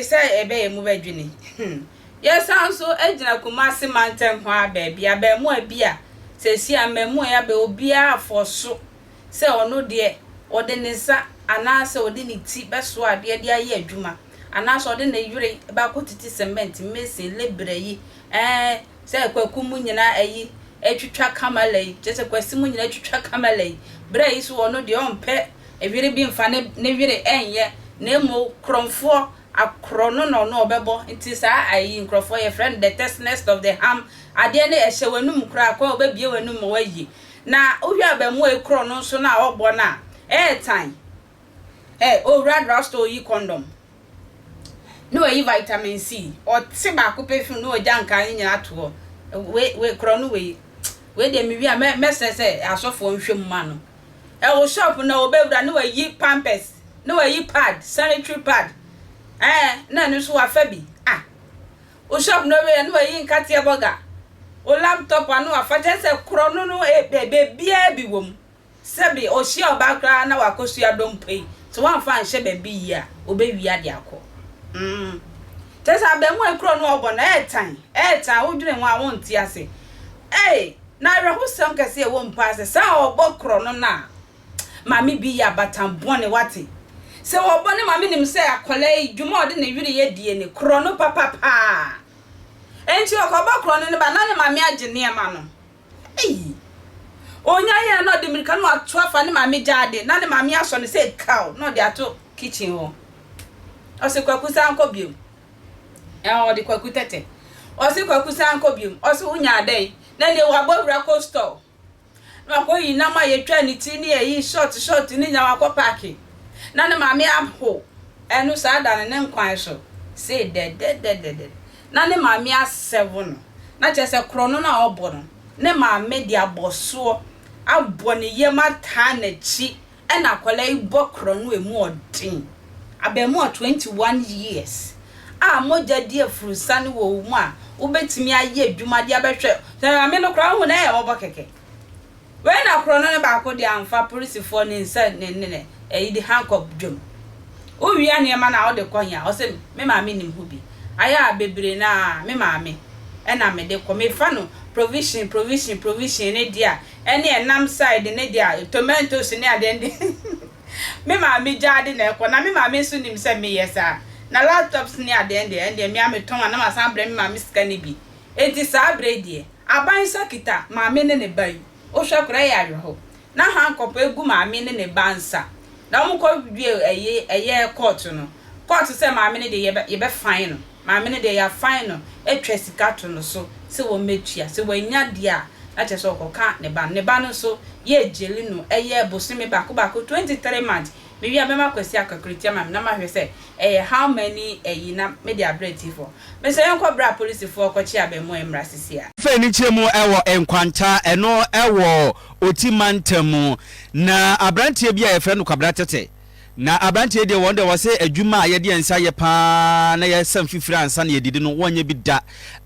sɛ ɛbɛyɛ mu bɛdwene. Yɛsan nso gyina Kumasi mantam hɔ ara baabi, abaamua bi a seesei a mmaamua yi abɛ obiara afɔ so sɛ ɔno deɛ ɔde ne nsa anaasɛ ɔde ne ti bɛsoa adeɛ de ayɛ adwuma anaasɛ ɔde ne yere bɛakɔtiti cement, mason, labourer yi, ɛɛ sɛ Kwaku mu nyinaa ayi atwitwa kamala yi, kyerɛ sɛ Kwasi mu nyinaa atwitwa kamala yi, berɛ yi so ɔno deɛ ɔmpɛ were bi mfa ne ne were nyɛ na mmom korɔmfoɔ akorɔ no na ɔno ɔbɛbɔ nti saa ayi nkorɔfoɔ yɛfrɛ no the testness of the ham adeɛ no ɛhyɛ w'anum koraa kɔ ɔbɛbie w'anum ma wayi na wohwɛ abamuwa yi korɔ no nso no a ɔbɔ no a ɛyɛ tan ɛ owura drugstore yi condom na wayi vitamin C ɔte baako pɛ fi mu na wagya nkaa no nyinaa ato hɔ wei wei korɔ no wei wei deɛ mewie a mɛ mɛsrɛ sɛ asɔfoɔ nhwɛ mu ma no ɛwɔ shop na ɔbɛwura na wayi pampers na wayi pad sanitary pad ɛɛ na ɛno nso wafa bi ah wo shop na ɔbɛwura na wayi nkateɛ bɔga wo laptop ano wafa kyerɛ sɛ korɔ no no beebiara bi wɔ mu. Sɛbe ɔhyia ɔbaa koraa na wakɔsua dompe yi, sɛ wamfa anhyɛ baabi yie a, ɔbɛwia de akɔ. Mm. Kyerɛ sɛ abarimaa yi korɔ no a ɔbɔ no, ɛyɛ tan, ɛyɛ tan, wodwene ho a wonte ase. Ei, na awerɛhosɛm kɛse a ɛwɔ mu paa sɛ, saa a ɔbɔ korɔ no no a, maame bi yɛ abatan bɔne, wate? Sɛ ɔbɔ ne maame nim sɛ akwadaa yi, dwuma a ɔde ne yere yɛ die ne korɔ no papa paa. Enti ɔkɔbɔ korɔ no no ba na ne maame agye nneɛma no. Ei! Onya yɛ a na ɔde mmirika na wato afa ne maame gyaade na ne maame asɔ no sɛ kaw na ɔde ato kitchen hɔ. Ɔse Kwaku san kɔ biom. Ɛɛ ɔde Kwaku tɛtɛ. Ɔse Kwaku san kɔ biom. Ɔse wonyaa dɛn? Na neɛ wabɔ wura kɔ store. Na wakɔ yi nam a yɛtwa ne ti ne ayi short short ne nyinaa wakɔ paake. Na ne maame aho ɛno saa da no ne nkwan so. Se dɛdɛdɛdɛdɛ. na ne maame asɛvo no, na kyerɛ sɛ korɔno no a ɔbɔ no, ne maame de abɔsoɔ abɔ ne yam ataa n'akyi ɛna akwadaa yi bɔ korɔno a ɛmu ɔden. Abarimaa 21 years a mogya di afurusane wɔ wo mu a wobɛtumi ayɛ adwuma de abɛhwɛ sɛ maame no koraa wohu no ɛyɛ mmɔbɔ kɛkɛ. Wei na korɔno no baako de amfa polisifoɔ ne nsa ne ne ɛyi de handcuff dwam. Wo wia nneɛma no a wode kɔ he a? Ɔse me maame nim ho bi. Ayɛ a bebree no ara me maame ɛna mede kɔ. Mefa no provision provision provision ne deɛ a ɛne ɛnam side ne deɛ a tomatoes ne adeɛ ne deɛ me maame gyaade na ɛkɔ. Na me maame nso nim sɛ meyɛ saa. Na laptops ne adeɛ ne deɛ ɛndeɛ me ara metɔn a na masan abrɛ me maame sika no bi. Enti saa berɛ yi deɛ, aban nsa kita maame ne ne ba yi. Wohwɛ koraa ɛyɛ awerɛho. Na handcuff gu maame ne ne ba nsa. Na wɔn kɔ wie ɛyi ɛyɛ court no, court sɛ maame no deɛ yɛbɛ yɛbɛ fine no. Maame no deɛ yɛ fine no atwa sika to no so sɛ wɔmmɛtua. Sɛ wannya deɛ a, na kyerɛ sɛ ɔkɔka ne ba no. Ne ba no nso yɛ gyeli no ɛyɛ bosome baako baako, 23 months. Mewie a mɛma Kwasi akakriti ama me na mahwɛ sɛ ɛyɛ how many ayi na mede abrɛ atiefoɔ. Mesrɛ yɛnkɔ berɛ a polisifoɔ kɔkye abaamua yi mmra sisi a. Afei ne kyerɛ mu wɔ Nkwanta, ɛno wɔ Oti mantam mu. Na abranteɛ bi a yɛfrɛ no Kwabena Tete. Na abranteɛ yi deɛ wɔn deɛ wɔse adwuma a yɛde yɛn nsa yɛ paa na yɛsa mfifire ansa na yɛdidi no wɔnyɛ bi da.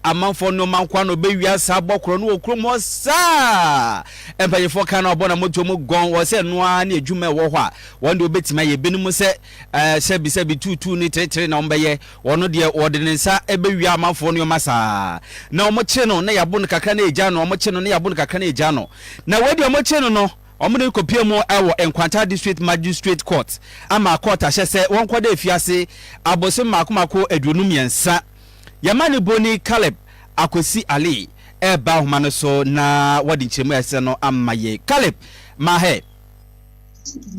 Amanfoɔ nnoɔma nkoa na ɔbɛwia saa bɔ korɔ no wɔ kurom hɔ saa. Mpanyinfoɔ ka na ɔbɔ na moto mu gɔn wɔ sɛ ɛno ara ne adwuma ɛwɔ hɔ a wɔn deɛ wɔbɛtumi ayɛ. Binom sɛ ɛɛ sɛbi sɛbi tuutuu ne teretere na wɔbɛyɛ. Ɔno deɛ wɔde ne nsa bɛwia amanfoɔ nnoɔma saa. Na wɔkye no na yɛabo no kakra na yɛgya no, wɔkye no na yɛabo no kakra na yɛgya no. Na wei deɛ wɔkye no no, wɔde no kɔpie mu wɔ Nkwanta District Magistrate Court ama court ahyɛ sɛ wɔnkɔda afiase abosome mmaako mmaako 23. Yɛma ne boni Caleb Akwasi Ali reba ahoma no so na wɔde nkyerɛmu a ɛsɛ no ama yɛn. Caleb, ma hɛ.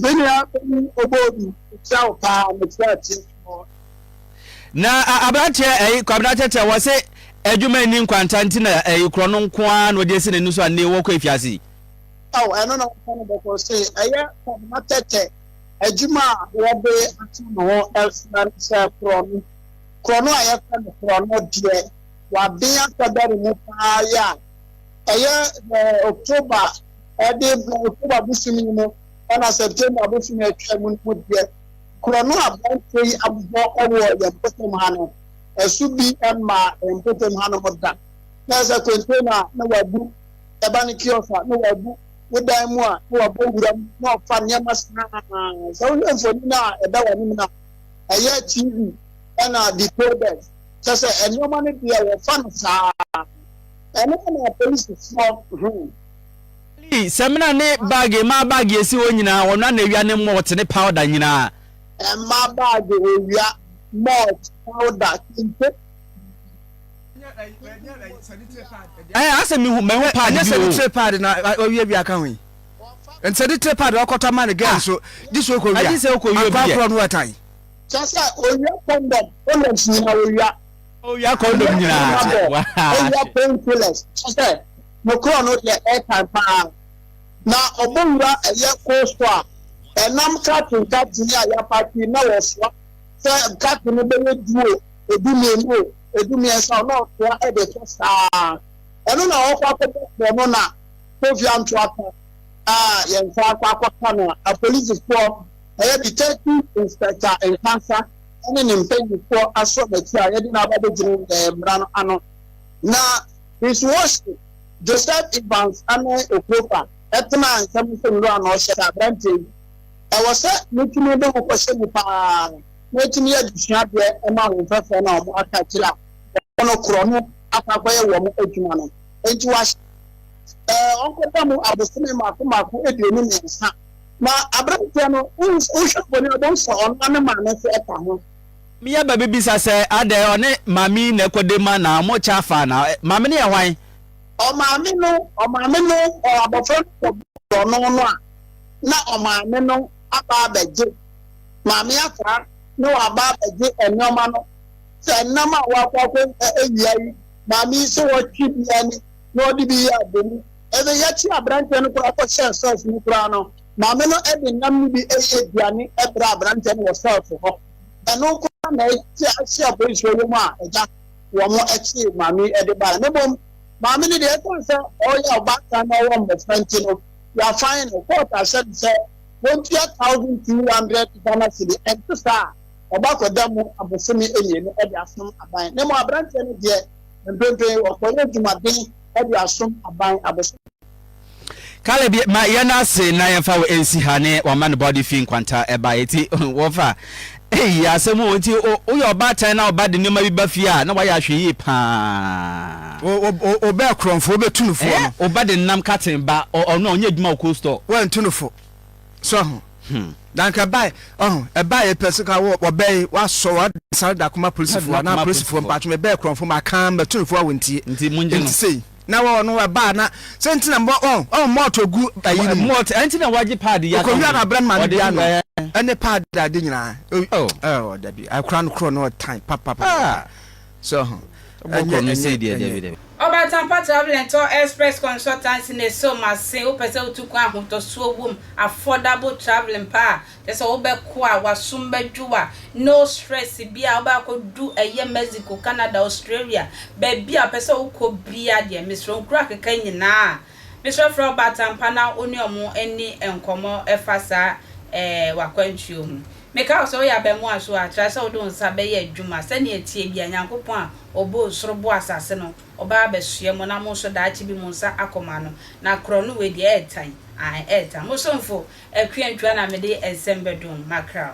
Me nua panyin Obodu, mekyia wo paa, mekyia atiefoɔ. Na aberanteɛ ɛyi Kwabena Tɛtɛ wɔ se adwuma nni nkwanta nti na ɛyi korɔ no nko ara na ɔde asi n'ani so a nnɛ wɔkɔ afiase yi. Ao, ɛno na wɔka no bɔkɔɔ se ɛyɛ Kwabena Tɛtɛ adwuma a wɔde ato ne ho so ne sɛ korɔno. Korɔno a yɛfrɛ no korɔno deɛ, waben asɛdɛre mu paa yɛ a ɛyɛ October ɛde October bosome yi mu ɛna September bosome atwa mu no mu deɛ, Korɔno a aberanteɛ yi abobɔ wɔ yɛn mpɔtam ha no, ɛso bi mmaa yɛn mpɔtam hanom da. Na ɛsɛ container a na wabu, ɛba ne kiosk a na wabu, wo dan mu a na wabɔ wura mu na ɔfa nneɛma saa. Sɛ wohwɛ mfonin a ɛda w'anim no a, ɛyɛ TV Ɛna decoders, kyerɛ sɛ nneɛma no deɛ wɔfa no saa. Ɛno na apolisifoɔ hmm. Lee, Samina ne bag, mmaa bag esi hɔ nyinaa, ɔno ara na awia ne malt ne powder nyinaa. Mmaa bag owia, malt, powder, kente. Ɛɛ asɛ mehu mehu pad bi o. Ɛnyɛ sanitary pad na ɔwiawia ka ho yi. Sanitary pad ɔkɔtɔ ama ne girl nso gye sɛ ɔkɔwia. Gye sɛ ɔkɔwia bi yɛ. Akɔ akorɔ no wɔtan. Kyerɛ sɛ owia condom, condoms nyinaa owia. Owia condom nyinaa. Owia pain killers. Kyerɛ sɛ no korɔ no deɛ ɛtan paa. Na ɔbɔ wura ɛyɛ cold store a ɛnam carton carton yi a yɛapaki na wɔsoa sɛ carton no bɛyɛ du o, edu mmienu o, edu mmiɛnsa o na ɔsoa de kɔ saa. Ɛno na ɔkɔ akɔbɔ korɔ no na Kofi Antoata a yɛn nsa akɔ akɔka no a apolisifoɔ ɛyɛ Detective Inspector Nkansah ne ne mpanyinfoɔ asɔ n'akyi a yɛde no aba abɛgyina mmara no ano. Na His Worship Joseph Evans ne Okofa tenaa nsɛm no so nnora na ɔhyɛ sɛ aberanteɛ yi, ɛwɔ sɛ metumi de wo kɔhyɛ mu paa na ɛtumi yɛ adesuadeɛ ma wo mfɛfoɔ no a wɔn aka akyire a wɔn no korɔ no akɔ akɔyɛ wɔn adwuma no. Enti wahyɛ ɛɛ ɔnkɔda mu abosome mmaako mmaako 23. Na aberanteɛ no, wohwɛ mfoni a wobɛhu sɛ ɔno ara ne maame nso ka ho. Me yɛ ba bɛbisa sɛ adɛn ɔne maame yi na ɛkɔ dam anaa ɔmo kyɛ afa anaa maame no yɛ hwan? Ɔmaame no ɔmaame no ɔ abɔfra no kɔ borɔno no a na ɔmaame no aba abɛgye maame ataa na waba abɛgye nneɛma no sɛ nam a wakɔ akɔ awia yi maame yi sɛ wɔtwe bi ani na ɔde bi yɛ abomu ɛsɛ yɛkye aberanteɛ no koraa kɔhyɛɛ sɛs no koraa no maame no de nam no bi yɛ aduane brɛ aberanteɛ no wɔ sɛs hɔ. Ɛno nko ara na ɛte ahye apolisifoɔ wɔ mu a agya wɔn kyee maame yi de baeɛ. Na mmom maame no deɛ ɛsiane sɛ ɔyɛ ɔbaatan na ɔwɔ mmɔfra nti no, yɛafan no. Kɔɔto ahyɛ no sɛ wɔntua 1200 Ghana cedi, ɛnte saa a ɔba akɔda mu abosome mmienu de asom aban. Na mmom aberanteɛ no deɛ mprempren ɔkɔyɛ adwumaden de asom aban abosome. Caleb ma yɛn ase na yɛmfa wo nsi ha ne wama no bɔde fi nkwanta ɛba eti wɔfa eyi asɛm o nti woyɛ ɔbaatan na ɔba de nneɛma bi ba fie a na wayɛ ahwɛ yie paa. Ɔbɛ korɔmfo ɔbɛtu no foɔ no. Ɔba de nam katen ba ɔno a ɔnyɛ adwuma wɔ cold store. Wɔntu no fo so ho. Na nka ɛbae ɔho ɛbae yɛ pɛ so ka wɔ wɔbɛyi wasɔ wɔasare da koma polisifoɔ anaa polisifoɔ mpaatwom ɛbɛɛ korɔmfo ma kan mɛtu no fo a wɔntie nti mongye no nti sei. Na wɔ no ɛbaa na sɛ nti na mbɔ ɔn ɔn mɔɔt ogu ayi no mu. Mɔɔt ɛnti na wagye paadi yi aka ho. Okowia na abrɛ no maame bi ano ɛne paadi ade nyinaa. Oh dabi akora no korɔ no ɔtan papapapa so ho. Ɛnyɛ ɛnyɛ ɛnyɛ. Ɔbatampa Travel and Tour Express Consultancy na ɛsɔ mu ase, wopɛ sɛ wotu kwan ahotɔsoɔ wom, affordable travelling paa, Kyerɛ sɛ wobɛkɔ a w'asom bɛdwo wo a no stress biaa wobɛ akɔdu ɛyɛ Mexico, Canada, Australia baabi a wopɛ sɛ wokɔ biaa deɛ mesrɛ wo nkuro akeka nyinaa mesrɛ frɛ ɔbaatampa na wo ne ɔmo nni nkɔmmɔ ɛfa saa ɛɛ w'akwantuo ho. Meka wo sɛ woyɛ abaamua so a tra sɛ wode wo nsa bɛyɛ adwuma sɛnea ɛteɛ biaa Nyankopɔn a ɔbɔɔ soro bɔɔ asase no ɔbaa abɛsoɛ mo na mo nso daakye bi mo nsa akɔ mo ano na korɔno wei deɛ ɛɛtan ae ɛɛtan mo somfo Akua Ntua na mede nsɛm bɛdom Mackerel.